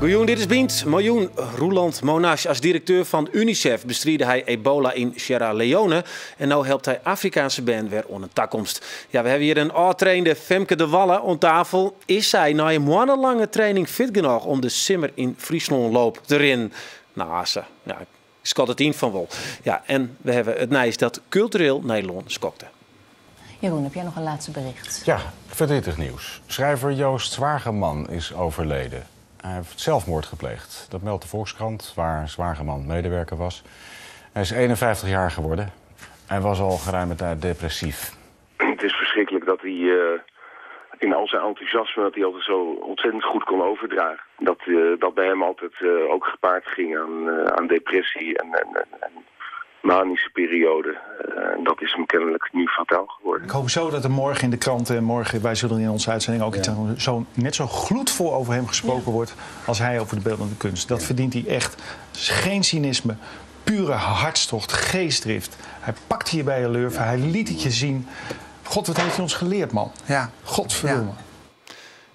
Goejûn, dit is Bynt. Miljoen Roeland Monasch. As direkteur fan UNICEF bestride hy ebola yn Sierra Leone. En no helpt hy Afrikaanske bern wer oan in takomst. Ja, we hawwe hjir in ôftrainde Femke de Walle oan tafel. Is sy nei in moannelange training fit genôch om de Simmer yn Fryslân-loop te rinnen? Nou, se, ja, ik skat it yn fan wol. Ja, en we hawwe it nijs dat kultureel Nederlân skokte. Jeroen, heb jij nog een laatste bericht? Ja, verdrietig nieuws. Schrijver Joost Zwagerman is overleden. Hij heeft zelfmoord gepleegd. Dat meldt de Volkskrant, waar Zwagerman medewerker was. Hij is 51 jaar geworden. Hij was al geruime tijd depressief. Het is verschrikkelijk dat hij in al zijn enthousiasme, dat hij altijd zo ontzettend goed kon overdragen. Dat dat bij hem altijd ook gepaard ging aan depressie en manische periode. En dat is hem kennelijk nu fataal geworden. Ik hoop zo dat er morgen in de kranten en morgen, wij zullen in onze uitzending ook iets aan, zo, net zo gloedvol over hem gesproken wordt als hij over de beeldende kunst. Dat verdient hij echt. Geen cynisme, pure hartstocht, geestdrift. Hij pakt hier bij je lurven, hij liet het je zien. God, wat heeft hij ons geleerd, man. Godverdomme.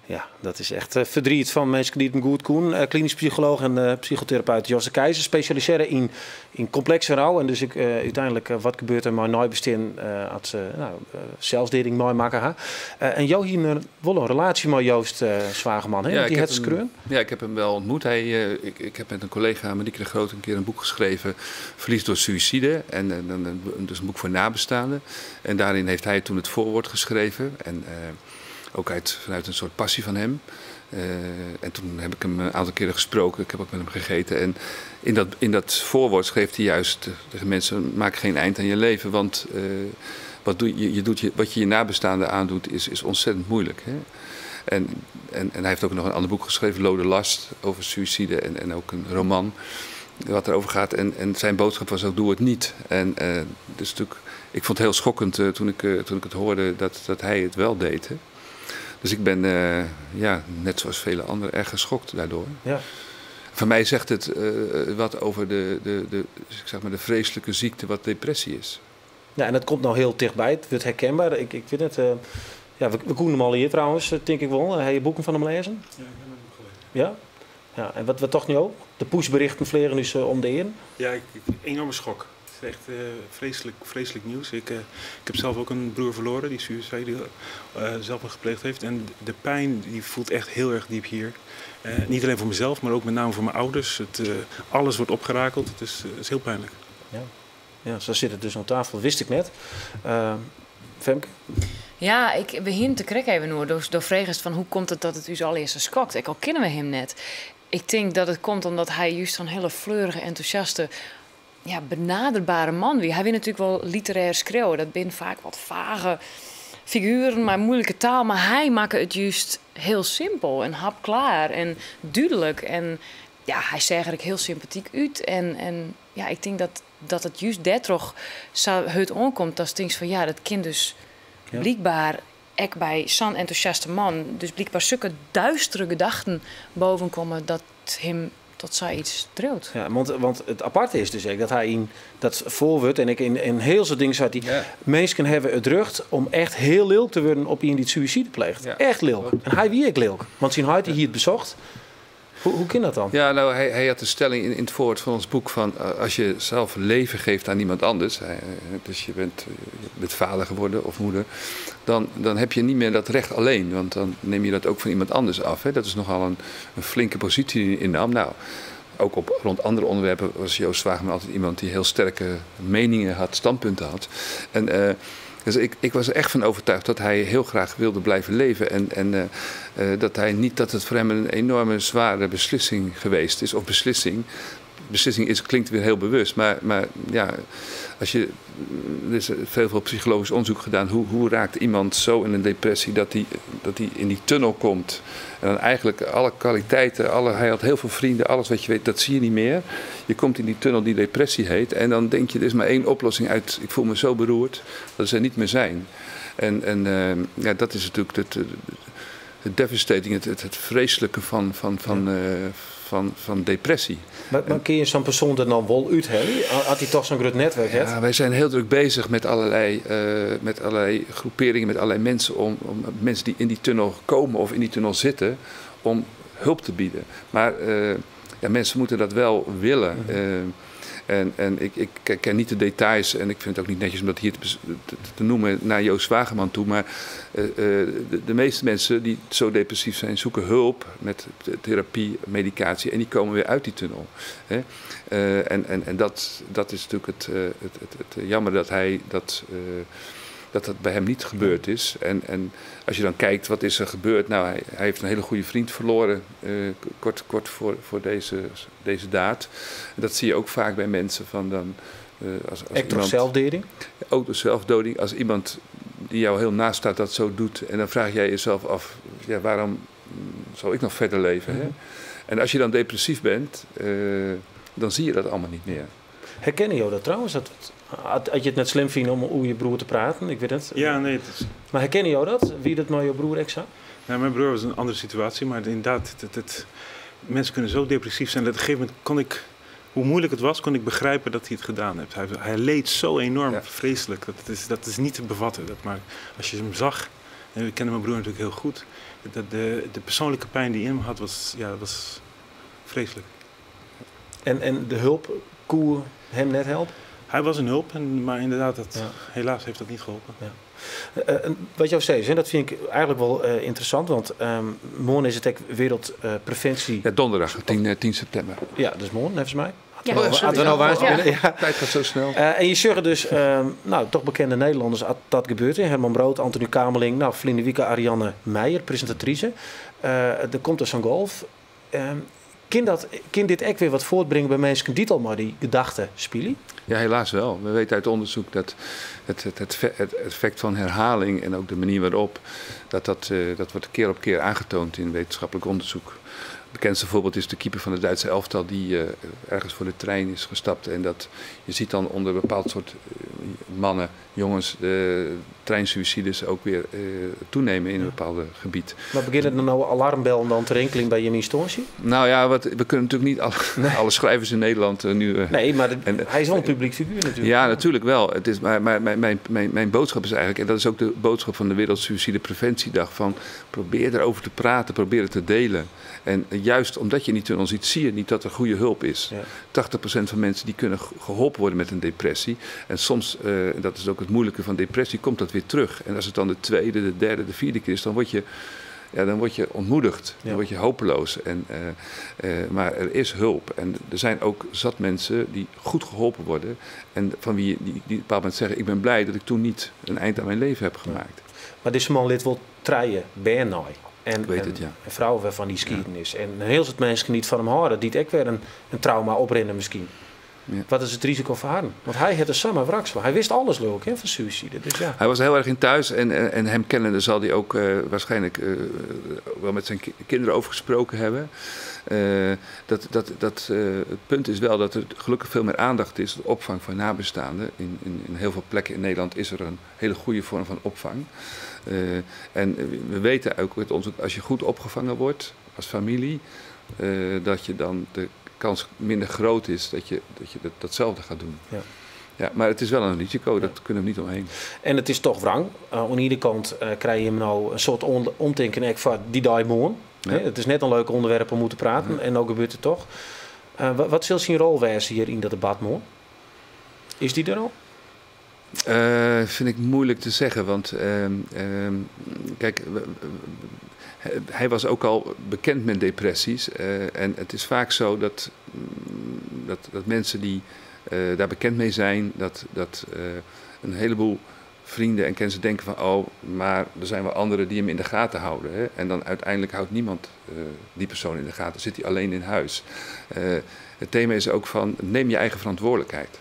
Ja, dat is echt verdriet fan minsken dy't him goed koenen. Klinisch psycholooch en psychotherapeut Jos de Keizer spesjalisearre yn komplekse rou. En dus ik, úteinlik, wat gebeurt der mei neibesteanden as se, nou, selsdeading meimakke ha. En jo hiene wol in relaasje mei Joost Zwagerman, hè? Ja, Want dy ik heb hat skreaun. Ja, ik heb hem wel ontmoet. Ik heb met een collega, Marieke de Groot, een keer een boek geschreven, Verlies door suïcide. En dan, dus een boek voor nabestaanden. En daarin heeft hij toen het voorwoord geschreven. En ook vanuit een soort passie van hem. En toen heb ik hem een aantal keren gesproken. Ik heb ook met hem gegeten. En in dat voorwoord schreef hij juist tegen mensen: maak geen eind aan je leven. Want wat, doe je, je doet je, wat je je nabestaanden aandoet is ontzettend moeilijk. Hè? En hij heeft ook nog een ander boek geschreven, Lode Last, over suïcide. En ook een roman wat erover gaat. En zijn boodschap was ook: doe het niet. En dus natuurlijk, ik vond het heel schokkend toen ik het hoorde dat hij het wel deed. Hè. Dus ik ben, ja, net zoals vele anderen, erg geschokt daardoor. Voor mij zegt het wat over de, zeg maar de vreselijke ziekte wat depressie is. Ja, en dat komt nou hiel tichtby. It wurdt herkenber. Ik fyn it. Ja, we koenen him al hjir trouwens, tink ik wol. Ha jo boeken fan him lêzen? Ja, ik ha him lêzen. Ja? Ja, en wat toch no? De pushberichten fleagen dus om de earen. Ja, enorme schok. Het is echt vreselijk, vreselijk nieuws. Ik heb zelf ook een broer verloren die suïcide zelfmoord gepleegd heeft. En de pijn die voelt echt heel erg diep hier. Niet alleen voor mezelf, maar ook met name voor mijn ouders. Alles wordt opgerakeld. Het is heel pijnlijk. Ja. Ja, sa sit it dus oan tafel, wist ik net. Femke? Ja, ik begin te krekt even oer. Do fregest fan hoe komt it dat it ús allegear sa skokt? Ek al kenne we him net. Ik tink dat it komt omdat hy juist sa'n hiele fleurige, entûsjaste, ja, benaderbere man wie. Hy wie natuerlik wol literêr skriuwer. Dat binne faak wat fage figueren, mar muoilike taal. Mar hy makke it juist hiel simpel en hapklaar en dúdlik. En ja, hy seach der ek hiel sympatyk út. En ja, ik tink dat it juist dêrtroch sa hurd oankomt. Dat tinkst fan ja, dat kin dus blykber ek by sa'n entûsjaste man. Dus blykber sokke dústere gedachten boven komme dat him tot sayts driuwt. Ja, want it aparte is dus ek dat hy yn dat foarwurd en ek yn hiel soad dingen sei hy, minsken hawwe it rjocht om echt hiel lilk te wurden op ien dy't suïside pleecht. Echt lilk. En hy wie ek lilk. Want syn heit hie it besocht. Hoe kin dat dan? Ja, nou, hij had de stelling in het voorwoord van ons boek van als je zelf leven geeft aan iemand anders, dus je bent vader geworden of moeder, dan heb je niet meer dat recht alleen, want dan neem je dat ook van iemand anders af. Hè. Dat is nogal een flinke positie die hij innam. Nou, ook rond andere onderwerpen was Joost Zwagerman altijd iemand die heel sterke meningen had, standpunten had. En dus ik was er echt van overtuigd dat hij heel graag wilde blijven leven. En dat hij niet dat het voor hem een enorme zware beslissing geweest is. Of beslissing. Beslissing klinkt weer heel bewust. Maar ja, er is veel, veel psychologisch onderzoek gedaan. Hoe raakt iemand zo in een depressie dat hij in die tunnel komt? En dan eigenlijk alle kwaliteiten, hij had heel veel vrienden, alles wat je weet, dat zie je niet meer. Je komt in die tunnel die depressie heet. En dan denk je, er is maar één oplossing uit. Ik voel me zo beroerd dat ze er niet meer zijn. En ja, dat is natuurlijk het devastating, het vreselijke van depressie. Mar kinne je sa'n persoan der dan wol úthelje? As hy dochs sa'n grut netwurk hat? Ja, wij zijn heel druk bezig met allerlei groeperingen, met allerlei mensen om mensen die in die tunnel komen of in die tunnel zitten, om hulp te bieden. Maar ja, mensen moeten dat wel willen. En ik ken niet de details en ik vind het ook niet netjes om dat hier te noemen naar Joost Zwagerman toe. Maar de meeste mensen die zo depressief zijn, zoeken hulp met therapie, medicatie en die komen weer uit die tunnel. Hè? En dat is natuurlijk het jammer dat hij dat... dat bij hem niet gebeurd is. En als je dan kijkt, wat is er gebeurd? Nou, hij heeft een hele goede vriend verloren kort voor deze daad. En dat zie je ook vaak bij mensen van dan... Als Ook door iemand, zelfdoding? Ook door zelfdoding. Als iemand die jou heel naast staat dat zo doet... en dan vraag jij jezelf af, ja, waarom zal ik nog verder leven? Hè? En als je dan depressief bent, dan zie je dat allemaal niet meer. Herkennen jou dat trouwens? Had je het net slim vinden om over je broer te praten? Ik weet het. Ja, nee. Het is... Maar herkennen jou dat? Wie dat nou jouw broer exact? Nou, mijn broer was een andere situatie, maar inderdaad, mensen kunnen zo depressief zijn dat op een gegeven moment kon ik, hoe moeilijk het was, kon ik begrijpen dat hij het gedaan heeft. Hij leed zo enorm, ja. Vreselijk. Dat is niet te bevatten. Maar als je hem zag, en ik kende mijn broer natuurlijk heel goed, dat de persoonlijke pijn die in hem had, was vreselijk. En de hulp, koe hem net helpen? Hij was een hulp, maar inderdaad, helaas heeft dat niet geholpen. Ja. Wat jou zei, hè, dat vind ik eigenlijk wel interessant, want morgen is het ook wereldpreventie. Ja, donderdag, 10 september. Ja, dus morgen, volgens mij. Ja. Hadden we nou waar. Ja. Tijd gaat zo snel. En je zegt dus, nou, toch bekende Nederlanders, dat gebeurt. Hè. Herman Brood, Anthony Kamerling, nou, Feline Wieke, Ariane Meijer, presentatrice. Er komt dus zo'n golf. Kan dit ook weer wat voortbrengen bij mensen die al maar die gedachten spelen? Ja, helaas wel. We weten uit onderzoek dat het effect van herhaling en ook de manier waarop, dat wordt keer op keer aangetoond in wetenschappelijk onderzoek. Het bekendste voorbeeld is de keeper van de Duitse elftal die ergens voor de trein is gestapt. En dat je ziet dan onder een bepaald soort mannen, jongens, de treinsuïcides ook weer toenemen in een bepaald gebied. Maar beginnen er nou alarmbellen dan te rinkelen bij je instantie? Nou ja, we kunnen natuurlijk niet alle schrijvers in Nederland nu... nee, maar hij is wel een publiek figuur natuurlijk. Ja, natuurlijk wel. Het is, maar mijn boodschap is eigenlijk, en dat is ook de boodschap van de Wereldsuïcidepreventiedag, van probeer erover te praten, probeer het te delen. En juist omdat je in die tunnel ziet, zie je niet dat er goede hulp is. Ja. 80% van mensen die kunnen geholpen worden met een depressie. En soms, dat is ook het moeilijke van depressie, komt dat weer terug. En als het dan de tweede, de derde, de vierde keer is, dan word je ontmoedigd. Ja. Dan word je hopeloos. Maar er is hulp. En er zijn ook zat mensen die goed geholpen worden. En van wie die op een bepaald moment zeggen, ik ben blij dat ik toen niet een eind aan mijn leven heb gemaakt. Ja. Maar deze man lid wil treien, ben En, ik weet het, ja. En vrouwen waarvan die skiën is. En heel veel mensen niet van hem houden, die het ook weer een trauma oprennen misschien. Ja. Wat is het risico voor haar? Want hij had de samen wraksel. Hij wist alles leuk, hè, van suïcide. Dus ja. Hij was heel erg in thuis en hem kennende zal hij ook waarschijnlijk wel met zijn kinderen over gesproken hebben. Het punt is wel dat er gelukkig veel meer aandacht is. De opvang van nabestaanden. In heel veel plekken in Nederland is er een hele goede vorm van opvang. En we weten ook uit onderzoek, als je goed opgevangen wordt als familie, dat je dan de kans minder groot is dat je datzelfde gaat doen. Ja. Ja, maar het is wel een risico, dat kunnen we niet omheen. En het is toch wrang. Aan iedere kant krijg je hem nou een soort omdenken van die daimon. Ja. Het is net een leuk onderwerp om moeten praten. Ja. En ook gebeurt het toch. Wat zal zijn rol wezen hier in dat debat, Moon? Is die er al? Vind ik moeilijk te zeggen, want kijk, hij was ook al bekend met depressies. En het is vaak zo dat mensen die daar bekend mee zijn, dat een heleboel vrienden en kennissen denken van, oh, maar er zijn wel anderen die hem in de gaten houden. Hè? En dan uiteindelijk houdt niemand die persoon in de gaten, zit hij alleen in huis. Het thema is ook van, neem je eigen verantwoordelijkheid.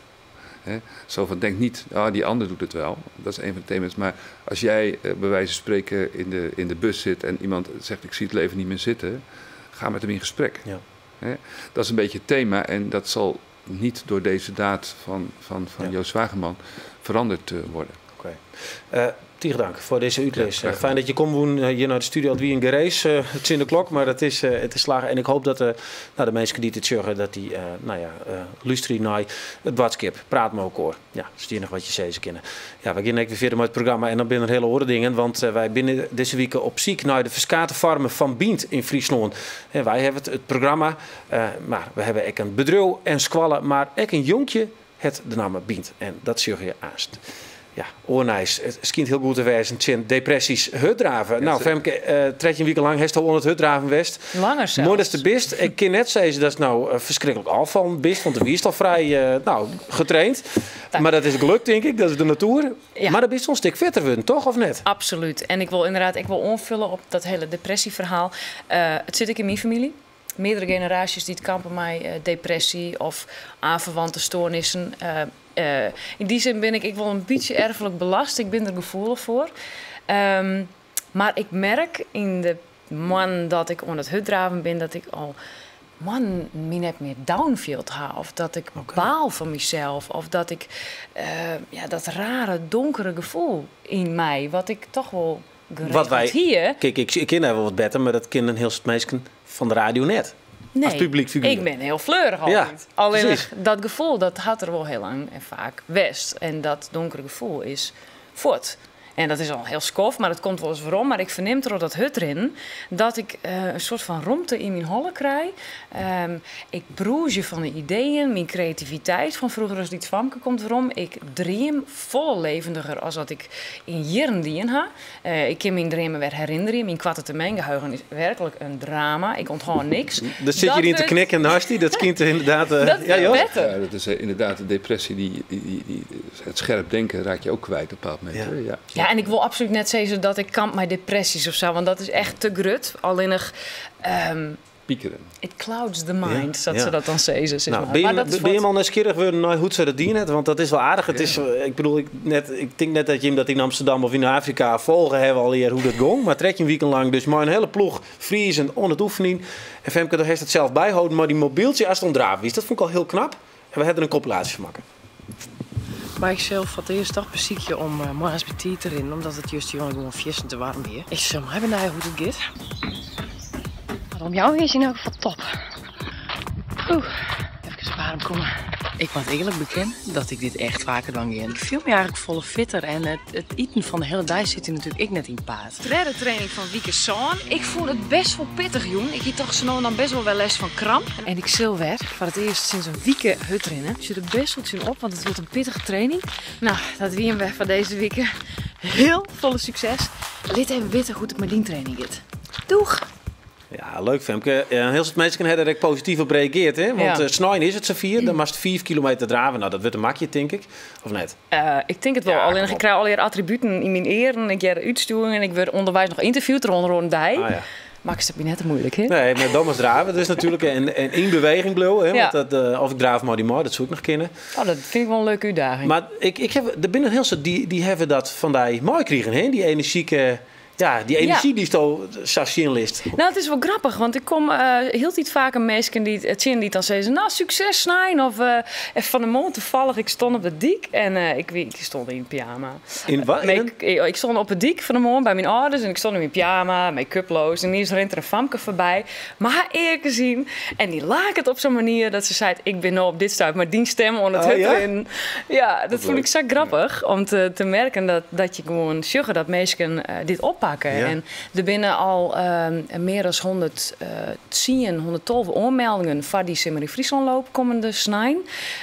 He, zo van, denk niet, ah, die ander doet het wel. Dat is een van de thema's. Maar als jij bij wijze van spreken in de bus zit en iemand zegt, ik zie het leven niet meer zitten, ga met hem in gesprek. Ja. He, dat is een beetje het thema en dat zal niet door deze daad van ja. Joost Zwagerman veranderd worden. Oké. Tige dank foar dizze útlis. Ja, Fijn dat je komme woenen hjir nei de studio. It wie in gerace tsjin de klok, mar it is slagge. En ik hoop dat de, nou, de minsken dy't it sjogge, dat dy nou ja, lústerje nei it boadskip. Praat mei elkoar. Ja, dat is it iennige wat je sizze kinne. Ja, wy gean ek wer fierder mei it programma en dan binne der hiele oare dingen, want wy binne dizze wike op syk nei de ferskate foarmen fan bynt yn Fryslân. En wy hawwe it programma, mar we hawwe ek in bedriuw en skoalle, mar ek in jonkje hat de namme Bynt en dat sjogge je aanst. Ja, oar nijs. It skynt hiel goed te wêzen tsjin depressys hurddrave. Nou, Femke, 13 wiken lang hast al oan it hurddraven west. Langer sels. Moai datst der bist. Ik kin net sizze datst no ferskriklik ôffallen bist, want do wiest al frij nou, getraind. Mar dat is geluk, tink ik. Dat is de natoer. Ja. Mar do bist wol in stik fitter wurden, toch? Of net? Absolút. En ik wol ynderdaad ek wol oanfolje op dat hiele depressieferhaal. It sit ek yn myn famylje. Meardere generaasjes dy't kampe mei depressy of aanverwante stoarnissen. Yn dy sin bin ik ek wol in bytsje erflik belast. Ik bin der gefoelich foar. Mar ik merk yn de moannen dat ik oan it hurddraven bin, dat ik al moannen my net mear down field ha. Of dat ik baal fan mysels. Of dat ik ja, dat rare, donkere gefoel yn my, wat ik toch wol Wat geregeld wy, hie. Kijk, ik kin dêr wol wat better, mar dat kin in hiel soad minsken fan de radio net. Nee, As publyk figuer. Ik bin hiel fleurich Ja, altyd. Allinnich precies. dat gefoel, dat hat der wol hiel lang en faak west. En dat donkere gefoel is fuort. En dat is al in hiel skoft, mar it komt wolris werom. Mar ik fernim troch dat hurdrinnen dat ik in soart fan romte yn myn holle krij. Ik brûzje fan de ideeën, myn kreativiteit fan froeger as lyts famke komt werom. Ik dream folle levendiger as dat ik yn jierren dien ha. Ik kin myn dreamen wer herinnerje. Myn koarte termyn geheugen is werklik in drama. Ik ûnthâld niks. Der sit hjir ien te knikken neist dy. Dat skynt ynderdaad. Dat Ja, Jos? better. Ja, dat is ynderdaad de depressie. Het scherp denken raak je ook kwijt op een bepaald moment. Ja. Hè? Ja. Ja, en ik wol absolút net sizze dat ik kamp mei depressies of sa, want dat is echt te grut. Allinnich, Pikeren. It clouds the mind, sa't Ja. se dat dan sizze. Sis Nou, mar. bin je, Maar dat is bin je wat- al nijsgjirrich wurden nei hoe't se dat dien hat? Want dat is wol aardich. It is, ik bedoel, ik tink net dat jim dat yn Amsterdam of yn Afrika folge hawwe allegear hoe dat gong. Mar 13 wiken lang dus mei in hiele ploech Friezen oan it oefenjen. En Femke, do hast it sels byholden mei dyn mobyltsje ast oan it draven wiest. Dat fûn ik al hiel knap. En we hawwe der in kompilaasje fan makke. Mar ik sil foar it earst toch besykje om moarns betiid te rinnen, omdat it justerjûn gewoan fierstente waarm wie. Ik sil mar benijd hoe't it giet. Mar de omjouwing is yn elk gefal top. Oeh, efkes waarm komme. Ik moat earlik bekennen dat ik dit echt faker dwaan gean. Ik fiel my eigentlik folle fitter en it iten fan de hiele dei sit hjir natuerlik ek net yn 't paad. Tredde training fan wike sân. Ik fûn it best wol pittich jûn. Ik hie toch sa no en dan best wol wer lêst fan kramp. En ik sil wer foar it earst sinds in wike hurdrinne. Ik sjoch der best wol tsjin op, want it wurdt in pittige training. Nou, dat wie him wer foar dizze wike. Hiel folle sukses. Lit even witte hoe't it mei dyn training giet. Doeg! Ja, leuk Femke. In hiel soad minsken hawwe der ek posityf op reagearre. Hè? Want snein is it safier, dan moatst 5 kilometer drave. Nou, dat wurdt in makje, tink ik. Of net? Ik tink it wol. Ja, Allinnich kom ik op. krij allegear attributen yn myn earen. Ik hear útstjoeringen en ik wurd ûnderweis noch ynterviewd troch ûnder oaren dy. Ah, ja. Makkest it my net te muoilik, hè? Nee, mar dan moatst drave dus natuerlik. En yn beweging bliuwe. Hè? Want of ik draaf mei dy mei, dat soe ik noch kinne. Oh, dat fyn ik wol in leuke útdaging. Mar der binne in hiel soad dy hawwe dat fan dy meikrigen, hè? Dy energieke, ja, dy enerzjy dy'tsto sa sjen litst. Nou, it is wol grappich, want ik kom hieltyd faker minsken tsjin dy't dan sizze, nou, sukses snein. Of fan 'e moarn tafallich, ik stond op de dyk en ik stond yn pyjama. Yn wat? Ik stond op de dyk fan 'e moarn by myn âlders en ik stond yn myn pyjama, make-uploos. En iens rint der in famke foarby, mei har earkes yn. En dy laket op sa'n manier dat se seit, ik bin no op dit stuit mei dyn stim oan it Oh, ja? hurdrinnen. Ja, dat Wat fûn ik leuk. sa grappich om te merken dat je gewoan sjogge dat minsken dit oppakke. En der binne al mear as 110, 112 oanmeldingen foar dy Simmer yn Fryslân-loop kommende snein.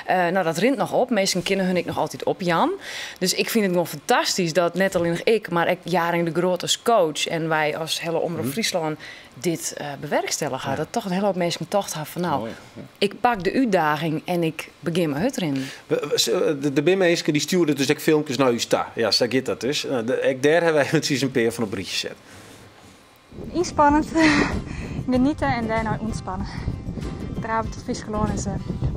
Nou, dat rint noch op. Minsken kinne hun ek noch altyd opjaan. Dus ik fyn it gewoan fantastysk dat net allinnich ik, mar ek Jaring de Groot as coach en wy as hiele Omrop Fryslân dit bewerkstellige. Dat toch in hiele hoop minsken tocht hawwe fan, nou, Moai, ja. ik pak de útdaging en ik begjin mei hurdrinnen. Der binne minsken dy stjoere dus ek filmkes nei ús ta. Ja, sa giet dat dus. Nou, ek dêr hawwe wy eventsjes in pear fan op rychje set. Ynspannend, geniete en dêrnei ûntspanne. Draven tot Fryske lân is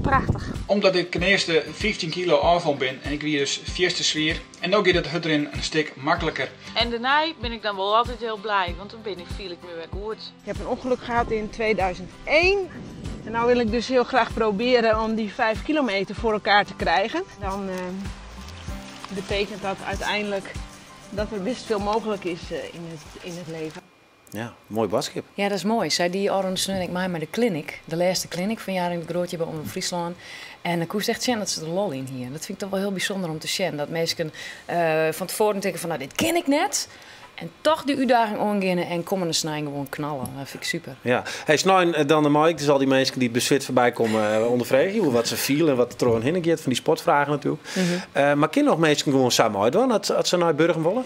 prachtich. Omdat ik ten earste 15 kilo ôffallen bin en ik wie dus fierste swier. En no giet it hurdrinnen in stik makliker. En dêrnei bin ik dan wol altyd hiel blij, want dan fiel ik my wer goed. Ik heb een ongeluk gehad in 2001. En nou wil ik dus heel graag proberen om die 5 kilometer voor elkaar te krijgen. Dan betekent dat uiteindelijk dat er best veel mogelijk is in het leven. Ja, moai boadskip. Ja, dat is moai. Sy die ôfrûne sneon ek mei mei de clinic, de lêste clinic fan Jaring de Groot hjir by Omrop Fryslân. En dan koest echt sjen dat se der lol yn hie. Dat fyn ik toch wol hiel bysûnder om te sjen. Dat minsken fan tefoaren tinke fan, no, dit kin ik net. En toch dy útdaging oangeane en kommende snein gewoan knalle. Dat fyn ik super. Ja. Hey, snein dan de mei ik dus al dy minsken dy't beswit foarby komme ûnderfreegje oer wat se fiele en wat der troch hun hinne giet fan dy sportfragen natuerlik. Mar kinne noch minsken gewoan sa meidwaan as se nei Burgum wolle?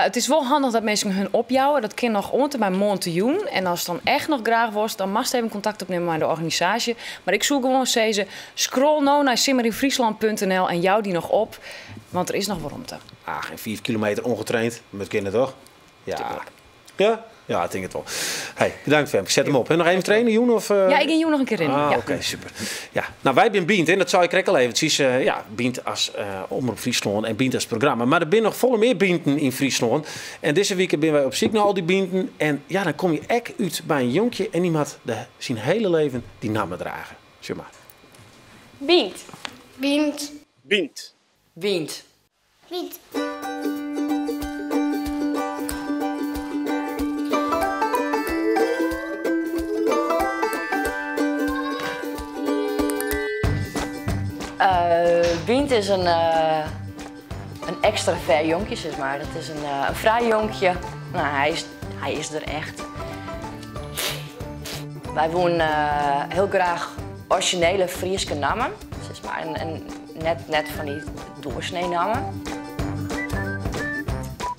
It is wol handich dat minsken hun opjouwe. Dat kin noch oant en mei moarntejûn. En ast dan echt noch graach wolst, dan moatst even kontakt opnimme mei de organisaasje. Mar ik soe gewoan sizze, scroll no nei simmerynfriesland.nl en jou dy noch op, want der is noch wol romte. Ach, en 5 kilometer ongetraind, dat kin toch? Ja. Ja? Ja, ik tink it wol. Hey, bedankt Femke. Set him op. Hè? Noch even trainen, jûn? Of, Ja, ik gean jûn noch in kear rinnen. Ah, ja. Oké, super. Ja. Nou, wy binne Bynt, hè? Dat sei ik krekt al even. It is ja, Bynt as Omrop Fryslân en Bynt as programma. Mar der binne noch folle mear Bynten yn Fryslân. En dizze wike binne wy op syk nei al dy Bynten. En ja, dan komme je ek út by in jonkje en dy moat de, syn hiele leven dy namme drage. Sjoch mar. Bynt. Bynt. Bynt. Bynt. Bynt. Bynt is in, in ekstravert jonkje, sis mar. Dat is in, in frij jonkje. No, hy is der echt. Wy woenen hiel graach orizjinele Fryske nammen, sis mar. En net fan dy doorsnee nammen.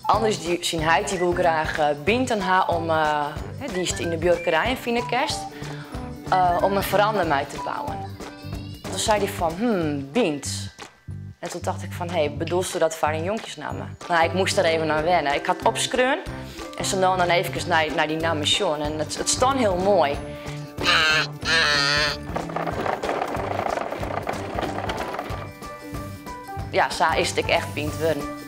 Andries dy, syn heit dy woe graach Bynten ha om dy'tst yn de buorkerijen fine kinst, om in feranda mei te bouwen. Toen sei hy fan, Bynt. En toen tocht ik fan, hé, bedoelsto dat foar in jonkjesnamme? No, ik moast der even oan wenne. Ik ha it opskreaun en sa no en dan eefkes nei dy namme sjoen. En it stân hiel moai. Ja, sa is it ek echt Bynt wurden.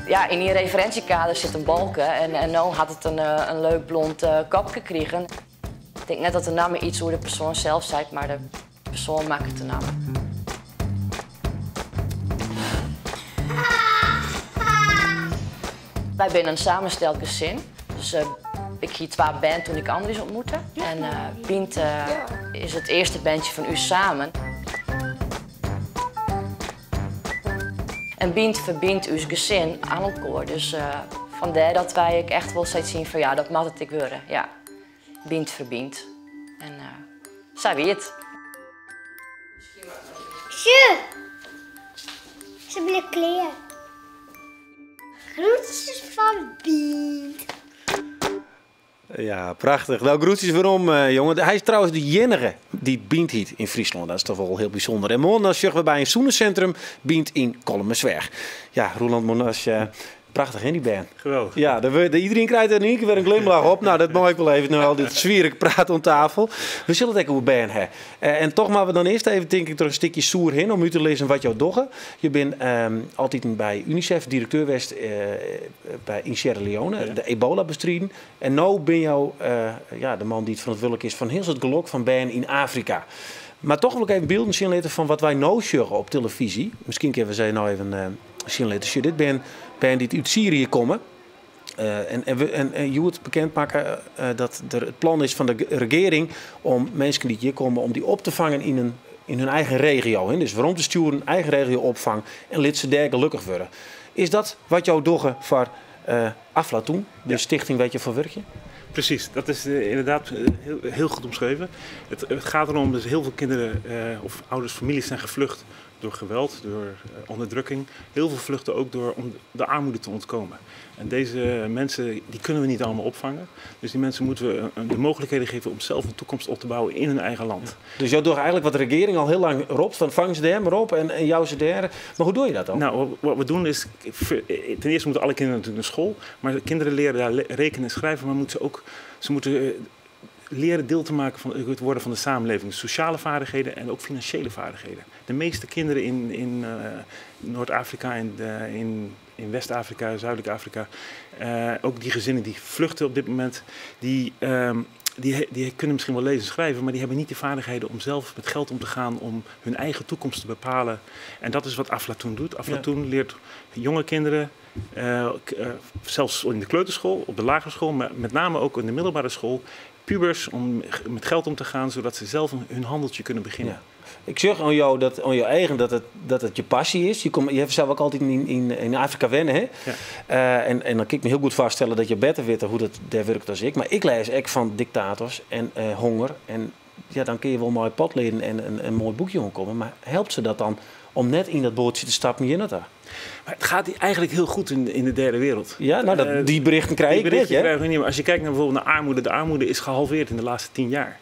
Ja, yn dy referinsjekader sit in balke en no hat it in leuk blond kopke krigen. Ik tink net dat de namme iets oer de persoan sels seit, mar de persoan makket de namme. Wy binne in samensteld gesin. Dus ik hie twa bern toen ik Andries ontmoette. En Bynt is it earste berntsje fan ús samen. En Bynt ferbynt ús gesin oan elkoar. Dus fandêr dat wy ek echt wol steeds sjen fan ja, dat moat it ek wurde. Ja, Bynt ferbynt. En sa wie it. Sjoch, se binne klear. Groetsjes fan Bynt. Ja, prachtich. No, groetsjes werom, jonge. Hy is trouwens de iennige dy't Bynt hiet yn Fryslân. Dat is toch wol hiel bysûnder. En moarn dan sjogge we by in sûnenssintrum Bynt yn Kollumersweach. Ja, Roeland Monasch, prachtich hè, dy bern. Geweldich. Ja, iderien krijt der yn ien kear wer in glimlach op. No, dat mei ik wol even, no al dit swiere praat oan tafel. We sille it ek oer bern ha. En toch moatte we dan earst even, tink ik, troch in stikje soer hinne om út te lizzen wat jo dogge. Je binne altiten by UNICEF direkteur west by, yn Sierra Leone, de ebola bestriden. En no binne jo ja, de man dy't ferantwurdlik is fan hiel it gelok fan bern yn Afrika. Mar toch wol ik even bylden sjen litte fan wat wy no sjogge op telefyzje. Miskien kinne we se no even sjen litte. Sjoch, dit binne bern dy't út Syrië komme. En hjoed bekend makke dat der it plan is fan de regearing om minsken dy't hjir komme, om dy op te fangen yn hun eigen regio. Hè. Dus werom te stjoeren, eigen regio opfang en lit se dêr gelokkich wurde. Is dat wat jo dogge foar Aflatoun, de stichting wêr't jo foar wurkje? Precies, dat is inderdaad heel, heel goed omschreven. Het gaat erom dat heel veel kinderen of ouders, families zijn gevlucht door geweld, door onderdrukking. Heel veel vluchten ook door om de armoede te ontkomen. En deze mensen, die kunnen we niet allemaal opvangen. Dus die mensen moeten we de mogelijkheden geven om zelf een toekomst op te bouwen in hun eigen land. Ja. Dus jou docht eigenlijk wat de regering al hiel lang ropt, fan fang se dêr mar op en jou se dêr. Mar hoe doch je dat dan? Nou, wat we doen is, ten eerste moeten alle kinderen natuurlijk naar school. Maar de kinderen leren daar rekenen en schrijven, maar moeten ze ook, ze moeten leren deel te maken van het worden van de samenleving. Sociale vaardigheden en ook financiële vaardigheden. De meeste kinderen in Noord-Afrika en in in West-Afrika, Zuidelijk Afrika. Ook die gezinnen die vluchten op dit moment, die, die, die kunnen misschien wel lezen en schrijven, maar die hebben niet de vaardigheden om zelf met geld om te gaan, om hun eigen toekomst te bepalen. En dat is wat Aflatoun doet. Aflatoun leert jonge kinderen, zelfs in de kleuterschool, op de lagere school, maar met name ook in de middelbare school, pubers om met geld om te gaan, zodat ze zelf hun handeltje kunnen beginnen. Ja. Ik zeg aan jou dat aan je eigen dat het je passie is. Je hebt zelf ook altijd in Afrika wennen, hè? Ja. En dan kan ik me heel goed vaststellen dat je beter weet hoe dat daar werkt als ik. Maar ik lees ook van dictators en honger. En ja, dan kun je wel mooi pad leren en een mooi boekje omkomen. Maar helpt ze dat dan om net in dat bootje te stappen hier naartoe? Maar het gaat eigenlijk heel goed in de derde wereld. Ja, nou, die berichten krijg Die ik berichten net, hè? krijgen we niet. Maar als je kijkt naar bijvoorbeeld naar armoede, de armoede is gehalveerd in de laatste 10 jaar.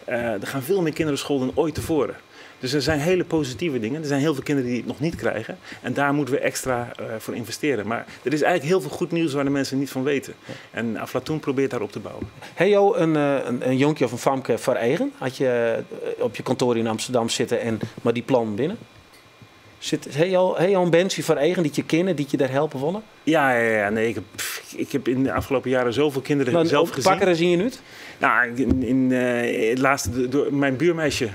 Er gaan veel meer kinderen naar school dan ooit tevoren. Dus er zijn hele positieve dingen. Er zijn heel veel kinderen die het nog niet krijgen. En daar moeten we extra voor investeren. Maar er is eigenlijk heel veel goed nieuws waar de mensen niet van weten. En Aflatoun probeert daarop te bouwen. Hey Jo, een jonkje of een famke voor eigen? Had je op je kantoor in Amsterdam zitten en maar die plan binnen? Hey jo een bandje voor eigen die je kennen, die je daar helpen wonnen? Ja, ja, ja, nee, ik heb in de afgelopen jaren zoveel kinderen zelf gezien. Pakken zie je nu? Nou, in, in het laatste, door mijn buurmeisje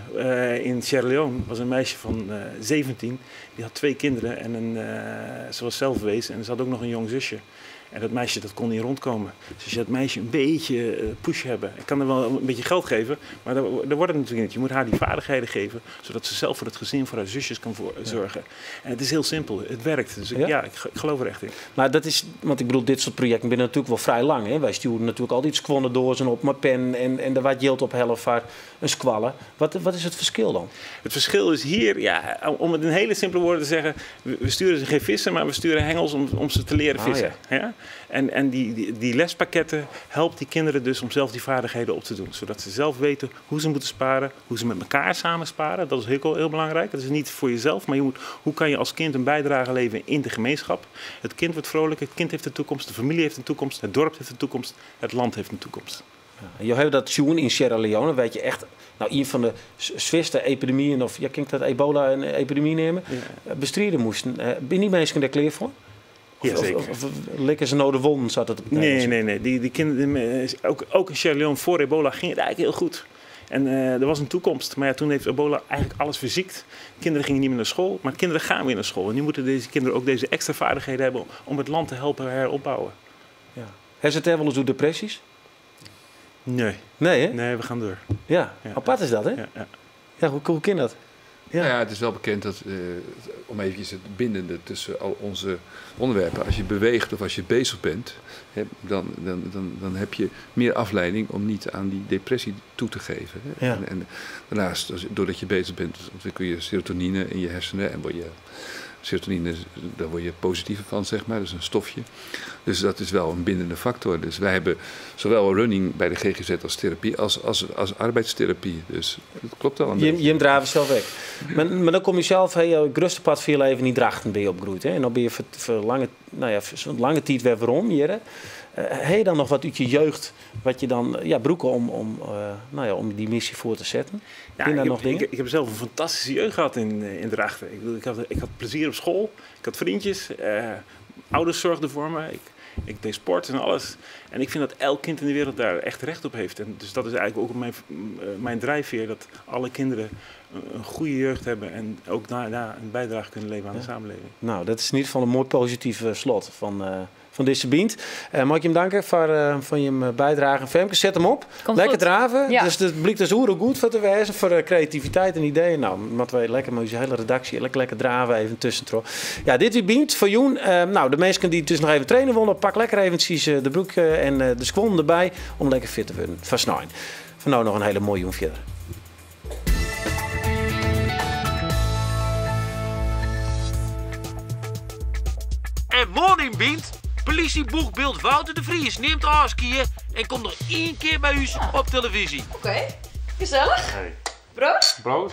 in Sierra Leone was een meisje van 17. Die had 2 kinderen en ze was zelf wees en ze had ook nog een jong zusje. En dat meisje dat kon niet rondkomen. Dus als je dat meisje een beetje push hebben. Ik kan er wel een beetje geld geven, maar dat wordt het natuurlijk niet. Je moet haar die vaardigheden geven, zodat ze zelf voor het gezin, voor haar zusjes kan zorgen. En het is heel simpel, het werkt. Dus ik geloof er echt in. Maar dat is, want ik bedoel, dit soort projecten binnen natuurlijk wel vrij lang. Hè? Wij sturen natuurlijk altijd squannen door zijn op mijn pen en er wat jild op helft voor een squallen. Wat is het verschil dan? Het verschil is hier, om het in hele simpele woorden te zeggen, we sturen ze geen vissen, maar we sturen hengels om ze te leren vissen. Ja? En die lespakketten helpt die kinderen dus om zelf die vaardigheden op te doen. Zodat ze zelf weten hoe ze moeten sparen, hoe ze met elkaar samen sparen. Dat is heel, heel belangrijk. Dat is niet voor jezelf, maar hoe kan je als kind een bijdrage leveren in de gemeenschap. Het kind wordt vrolijk, het kind heeft een toekomst, de familie heeft een toekomst, het dorp heeft een toekomst, het land heeft een toekomst. Ja, je hebt dat tune in Sierra Leone, weet je echt, een van de zwaarste epidemieën, of ja, kan ik dat ebola een epidemie nemen, bestrijden moesten. Ben die mensen daar klaar voor? Of Ja, zeker. likken ze nou de wonden, zat het op het Nee, Nederlands? nee, nee. Die kinderen, ook in Sierra Leone voor ebola ging het eigenlijk heel goed. En er was een toekomst. Maar toen heeft ebola eigenlijk alles verziekt. Kinderen gingen niet meer naar school, maar kinderen gaan weer naar school. En nu moeten deze kinderen ook deze extra vaardigheden hebben om het land te helpen heropbouwen. Ja. Heeft het er wel eens door depressies? Nee. Nee, hè? Nee, we gaan door. Ja, apart is dat, hè? Ja, ja. Ja, hoe kan dat? Ja. Het is wel bekend dat, om eventjes het bindende tussen al onze onderwerpen, als je beweegt of als je bezig bent, hè, dan heb je meer afleiding om niet aan die depressie toe te geven. Hè. En daarnaast, doordat je bezig bent, ontwikkel je serotonine in je hersenen en word je serotonine, daar word je positiever van, dat is een stofje. Dus dat is wel een bindende factor. Dus wij hebben zowel running bij de GGZ als therapie, als arbeidstherapie. Dus dat klopt wel een beetje. Jim draven zelf weg. Maar dan kom je zelf, hey, het grootste pad van je leven in Drachten ben je opgegroeid. Hè? En dan ben je voor lange, nou ja, voor zo'n lange tijd weer waarom hier. Hè? Heb je dan nog wat uit je jeugd wat je dan, ja, broeken om die missie voor te zetten? Zijn daar nog dingen? Ik heb zelf een fantastische jeugd gehad in Drachten. Ik had plezier op school, ik had vriendjes, ouders zorgden voor me, ik deed sport en alles. En ik vind dat elk kind in de wereld daar echt recht op heeft. En dus dat is eigenlijk ook mijn drijfveer, dat alle kinderen een goede jeugd hebben en ook daarna een bijdrage kunnen leveren aan de samenleving. Dat is in ieder geval een mooi positief slot van deze Bynt. Mag ik je hem danken voor je bijdrage. Femke, zet hem op. Komt Lekker goed. draven. Dus het blijkt dus oeren goed voor te wijzen, voor creativiteit en ideeën. Moeten wij lekker met onze hele redactie lekker draven even tussendoor. Ja, dit is Bynt voor Joen. De mensen die dus nog even trainen willen, pak lekker eventjes de broek en de squon erbij om lekker fit te worden. Van Snijn. Voor nou nog een hele mooie Joen verder. En morning, Bynt. Politieboegbeeld Wouter de Vries neemt afskiën en komt nog 1 keer bij u op televisie. Oké, gezellig. Hey. Brood? Brood.